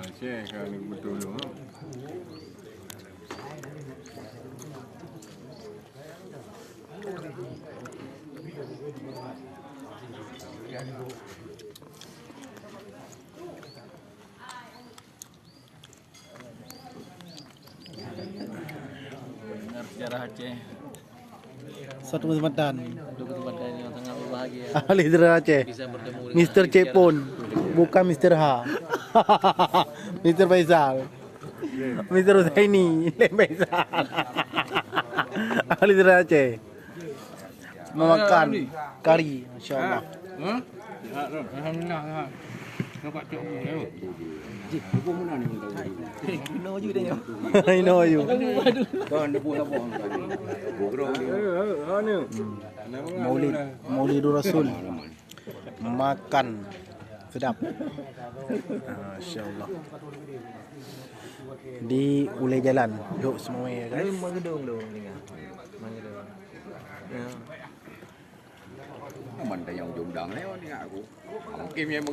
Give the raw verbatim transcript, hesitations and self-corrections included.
Aceh kan betul tu. Dengar sejarah Aceh. Satu kesempatan. Satu kesempatan yang sangat berbahagia. Ahli sejarah Aceh. Bisa bertemu dengan Mister ahli sejarah. Cepon. Bukan Mister H. Mister Faisal. Mister Husaini. Lain Faisal. Ahli sejarah Aceh. Memakan kari, masya Allah. Alhamdulillah. Nampak cok ni. Inoe you. Maulid, Maulidur Rasul. Makan sedap. Masya Allah. Di ulèe jalan, dok semuanya, guys. Mengedung tu, dengar. Mengedung. Ya. Aman tayong jondang lewat ni aku. Mungkin memang